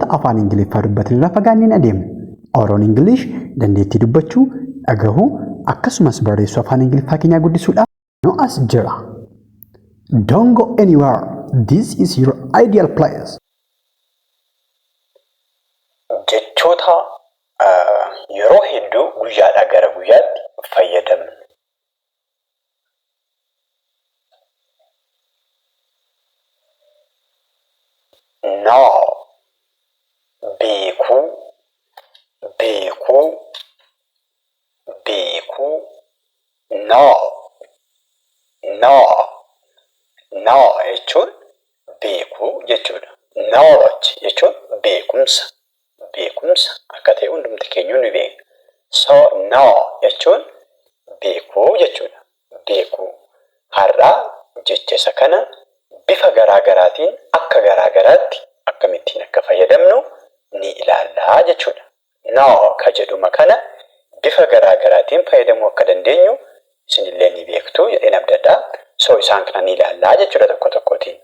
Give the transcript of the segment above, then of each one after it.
Namoota afaan Ingiliffaa dubbatan irraa fagaannee hin adeemnu. Oroon English dandeettii dubbachuu, dhagahuu, akkasumas barreessuu afaan Ingiliffaa keenyaa guddisuudhaaf nu as jira. Don't go anywhere. This is your ideal place. Jechoota yeroo hedduu guyyaadhaa gara guyyaatti fayyadamnu. Know, beekuu, beekuu, beekuu, know, know, know jechuun beekuu jechuudha. Knowledge jechuun beekumsa, beekumsa akka ta'e hundumti keenyuu ni beekna. So know jechuun beekuu jechuudha. Beekuu. Har'a jecha isa kana bifa garaa garaatiin akka garaa garaatti akkamittiin akka fayyadamnu ni ilaalla jechuudha. Know ka jedhuma kana bifa garaa garaatiin fayyadamuu akka dandeenyu isinillee ni beektu jedheen abdadha. So isaan kana ni ilaalla jechuudha tokko tokkotiin.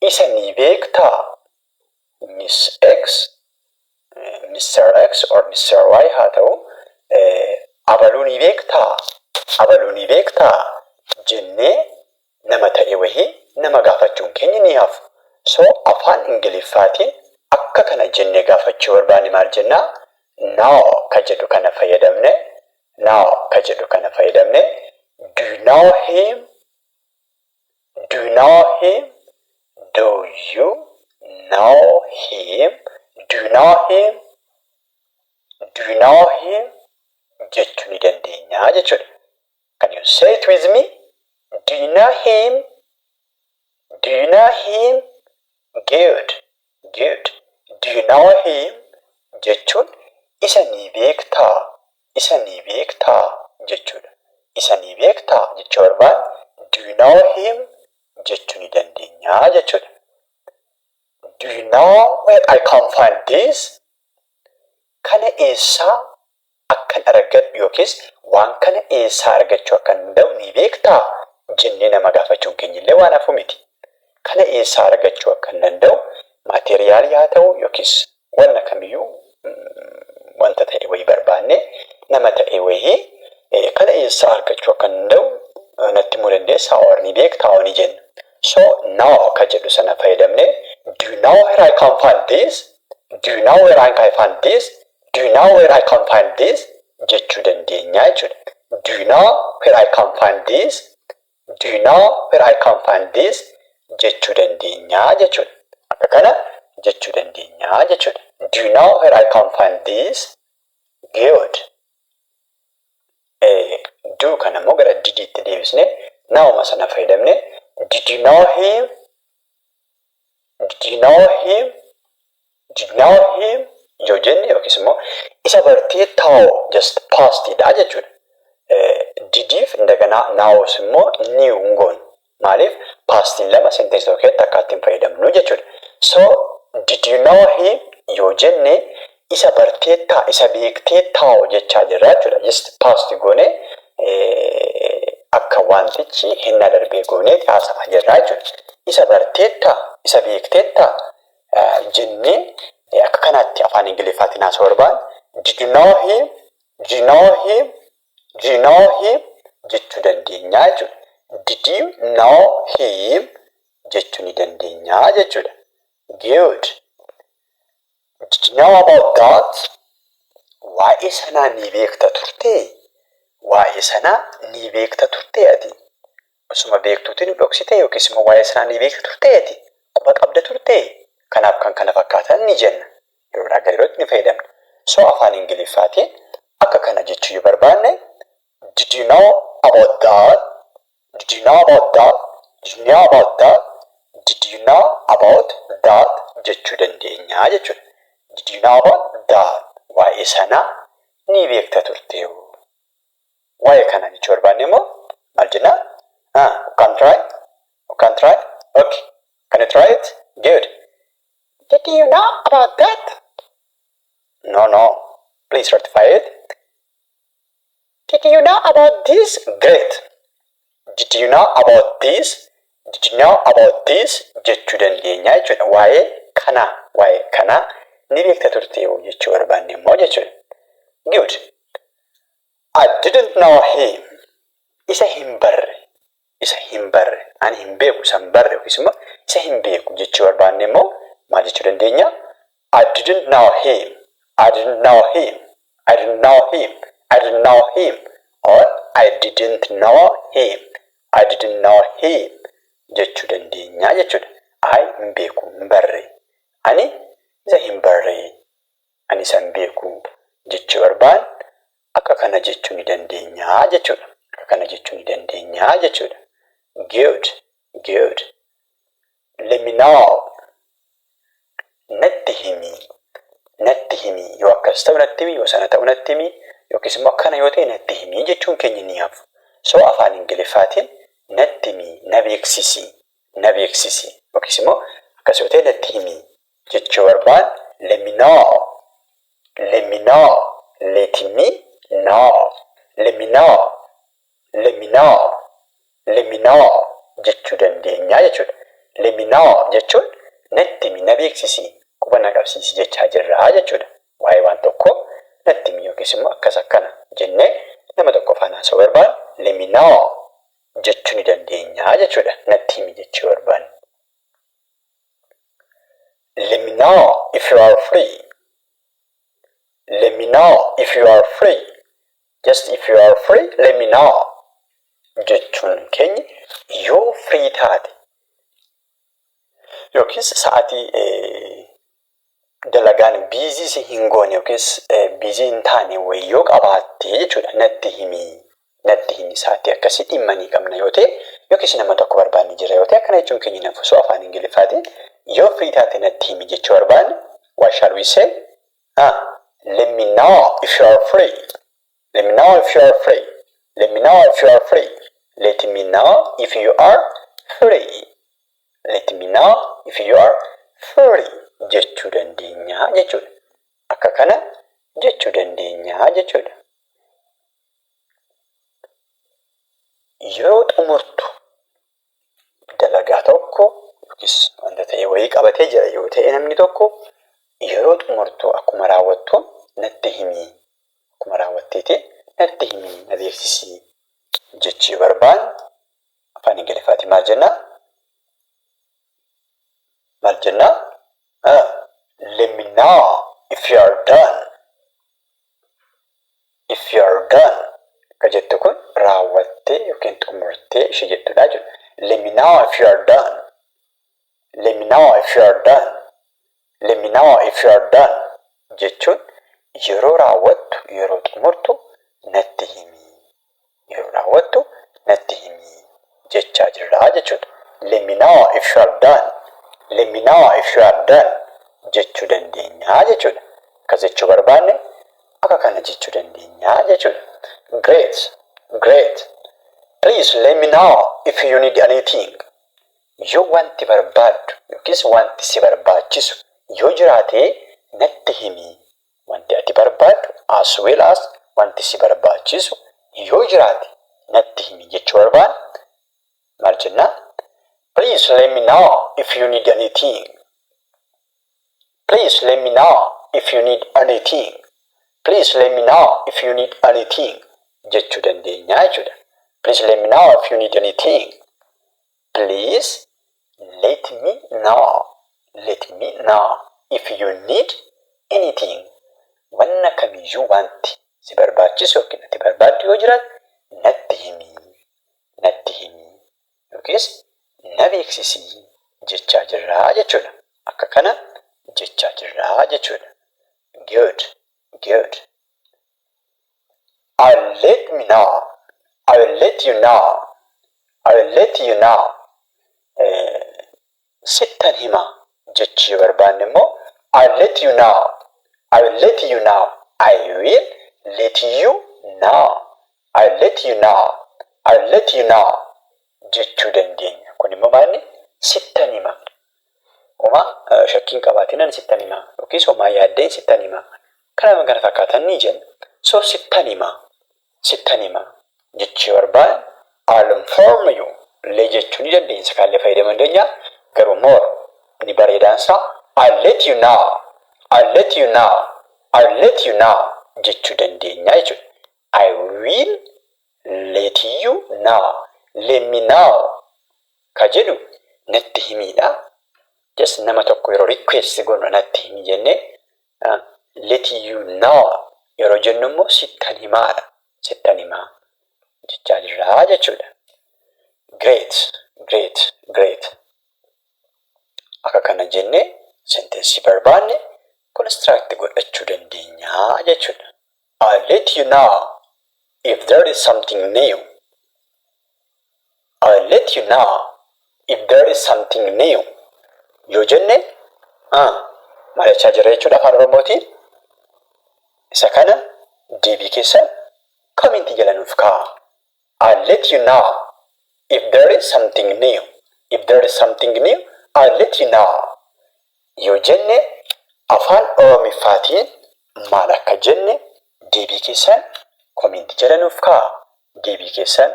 Isa ni beektaa? Miss X, Mr. X or Mr. Y haa ta'u, abaluu ni beektaa? Abaluu ni beektaa? Jennee nama ta'e wahii nama gaafachuun keenya ni hafu. So afaan Ingiliffaatiin akka kana jennee gaafachuu barbaanne maal jennaa? Know ka jedhu kana fayyadamne, know ka jedhu kana fayyadamne, do you know him? Do you know him? Do you know him? Do you know him? Do you know him? Jechuu ni dandeenya jechuudha. Can you say it with me? Do you know him? Do you know him? Good. Good. Do you know him? Jechuun isa ni beektaa? Isa ni beektaa jechuudha. Isa ni beektaa jechuu barbaanne do you know him jechuu ni dandeenya jechuudha. Do you know where I can find this? Kana eessaa akkan argadhu yookiis waan kana eessaa argachuu akkan danda'u ni beektaa? Jennee nama gaafachuun keenya illee waan hafu miti. Kana eessaa argachuu akkan danda'u maateeriyaalii haa ta'u yookiis wanna kamiyyuu wanta ta'e wayii barbaanne nama ta'e wayii kana eessaa argachuu akkan danda'u natti himuu dandeessaa or ni beektaa ni jenna. So know ka jedhu sana fayyadamne do you know where I can find this? Do you know where I can find this? Do you know where I can find this? Jechuu dandeenya jechuudha. Do you know where I can find this? Do you know where I can find this? Jechuu dandeenya jechuudha. Akka kana jechuu dandeenya jechuudha. Do you know where I can find this? Good. Do kana immoo gara didiitti deebisne naawuma sana fayyadamne did you know him? Did you know him? Did you know him? Yoo jenne yookiis immoo isa bartee taa'u just past dha jechuudha. Didiif indaganaa naawus immoo new hin goonu. Maaliif pastiin lama sentence tokko keessatti akka ittiin fayyadamnu jechuudha. So did you know him yoo jenne isa barteettaa isa beektee taa'u jechaa jirra jechuudha. Just past goone akka wantichi hinna darbee gooneeti haasa'aa jirra jechuudha. Isa barteettaa isa beekteettaa jennee akka kanaatti afaan Ingiliffaatiin haasa'uu barbaanne did you know him? Did you know him? Did you know him? Jechuu dandeenya jechuudha. Did you know him? Jechuu ni dandeenya jechuudha. Good. Did you know about that? Waa'ee sanaa ni beekta turtee? Waa'ee sanaa ni beekta turtee ati? Osuma beektuuti nu dhoksitee yookiis immoo waa'ee sanaa ni beekta turtee ati? Quba qabda turtee? Kanaaf kan kana fakkaatan ni jenna. Yeroodhaa gara yerootti ni fayyadamna. So afaan Ingiliffaatiin akka kana jechuu yoo barbaanne did you know about that? Did you know about that? Did you know about that? Did you know about that? Jechuu dandeenya jechuudha. Did you know about that? Waa'ee sanaa ni beekta turtee. Waa'ee kana jechuu barbaanne immoo maal jennaa? Ah, you can try? You can try? Okay. Can you try it? Good. Did you know about that? No, no. Please rectify it. Did you know about this? Great. Did you know about this? Did you know about this jechuu dandeenya jechuudha. Waa'ee kanaa, waa'ee kanaa ni beekta turte jechuu barbaanne immoo jechuudha. Good. I didn't know him. Isa hin barre. Isa hin barre. Ani hin beeku, isa hin barre yookiis immoo isa hin beeku jechuu barbaanne immoo maal jechuu dandeenya? I didn't know him. I didn't know him. I didn't know him. I didn't know him. Or I didn't know him. I didn't know him jechuu dandeenya jechuudha. I hin beeku, hin barre. Ani isa hin barre. Ani isa hin beeku jechuu barbaanne akka kana jechuu ni dandeenya jechuudha. Akka kana jechuu ni dandeenya jechuudha. Good, good. Let me know. Natti himi. Natti himi. Yoo akkas ta'u natti himi, yoo sana ta'u natti himi, yookiis immoo akkana yoo ta'e natti himi jechuun keenya ni hafu. So afaan Ingiliffaatiin natti himi, na beeksisi, na beeksisi yookiis immoo akkas yoo ta'e natti himi jechuu barbaanne, let me know, let me know, let me know, let me know, let me know, let me know jechuu dandeenya jechuudha. Let me know jechuun natti himi, na beeksisi, quba na qabsiisi jechaa jirra jechuudha. Waa'ee waan tokkoo natti himi yookiis immoo akkas akkana jennee nama tokko faana haasa'uu barbaanne, let me know jechuu ni dandeenya jechuudha. Natti himi jechuu barbaanne. Let me know if you are free. Let me know if you are free. Just if you are free, let me know jechuun keenya yoo free taate yookiis sa'aatii dalagaan busy si hin goone yookiis busy hin taane wayii yoo qabaatte jechuudha, natti himi, natti himi. Sa'aatii akkasii dhimma ni qabna yoo ta'e yookiis nama tokko barbaanne jira yoo ta'e, akkana jechuun keenya nafu. So afaan Ingiliffaatiin yoo free taate natti himi jechuu barbaanne, what shall we say? Ah, let me know if you are free. Let me know if you are free. Let me know if you are free. Let me know if you are free. Let me know if you are free jechuu dandeenya jechuudha. Akka kana jechuu dandeenya jechuudha. Yeroo xumurtu dalagaa tokko yookiis wanta ta'e wayii qabatee jira yoo ta'e namni tokko, yeroo xumurtu, akkuma raawwattu natti himi. Akkuma raawwatteeti natti himi, na beeksisi jechuu barbaanne afaan Ingiliffaatiin maal jennaa? Maal jennaa? Let me know if you are done. If you are done ka jettu kun raawwattee yookiin xumurtee ishee jettudha jechuudha. Let me know if you are done. Let me know if you are done. Let me know if you are done jechuun yeroo raawwattu, yeroo xumurtu natti himi. Yeroo raawwattu natti himi jechaa jirra jechuudha. Let me know if you are done. Let me know if you are done jechuu dandeenya jechuudha. Akkas jechuu barbaanne akka kana jechuu dandeenya jechuudha. Great, great. Please let me know if you need anything. Yoo wanti barbaaddu yookiis wanti si barbaachisu yoo jiraate natti himi. Wanti ati barbaaddu as well as wanti si barbaachisu yoo jiraate natti himi jechuu barbaanne maal jennaa? Please let me know if you need anything. Please let me know if you need anything. Please let me know if you need anything jechuu dandeenya jechuudha. Please let me know if you need anything. Please let me know. Let me know if you need anything. Wanna kamiyyuu wanti si barbaachisu yookiin ati barbaaddu yoo jiraate natti himi. Natti himi yookiis na beeksisi jechaa jirraa jechuudha. Akka kana jechaa jirraa jechuudha. Good, good. I'll let me know. I will let you know. I will let you know. Sittan hima jechuu yoo barbaanne immoo, I'll let you know. I will let you know. I will let you know. I'll let you know. I'll let you know jechuu dandeenya. Kun immoo maalni? Sittan hima. Homaa shakkiin qabaatinan sittan hima yookiis homaa yaaddeen sittan hima. Kana kana fakkaatan ni jenna. So sittan hima. Sittan hima jechuu yoo barbaanne, I'll inform you. Illee jechuu ni dandeenya. Isa kanallee fayyadamuu dandeenya. Garuu more inni bareedaan isaa "I'll let you know. I'll let you know. I'll let you know" jechuu dandeenya jechuudha. "I will let you know." "Let me know" ka jedhu natti himiidha. Just nama tokko yeroo request goonu natti himi jennee, "let you know" yeroo jennu immoo sittan himaadha. Sittan himaa jechaa jirraa jechuudha. Great, great, great. Akka kana jennee sentence barbaanne construct godhachuu dandeenya jechuudha. "I'll let you know if there is something new. I'll let you know if there is something new" yoo jenne maal jechaa jirra jechuudha afaan Oromootiin? Isa kana deebii keessan comment jala nuuf kaa'a. "I'll let you know if there is something new. If there is something new, I'll let you know" yoo jenne afaan Oromiffaatiin maal akka jenne deebii keessan comment jala nuuf kaa'a. Deebii keessan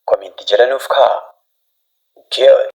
comment jala nuuf kaa'a. Good.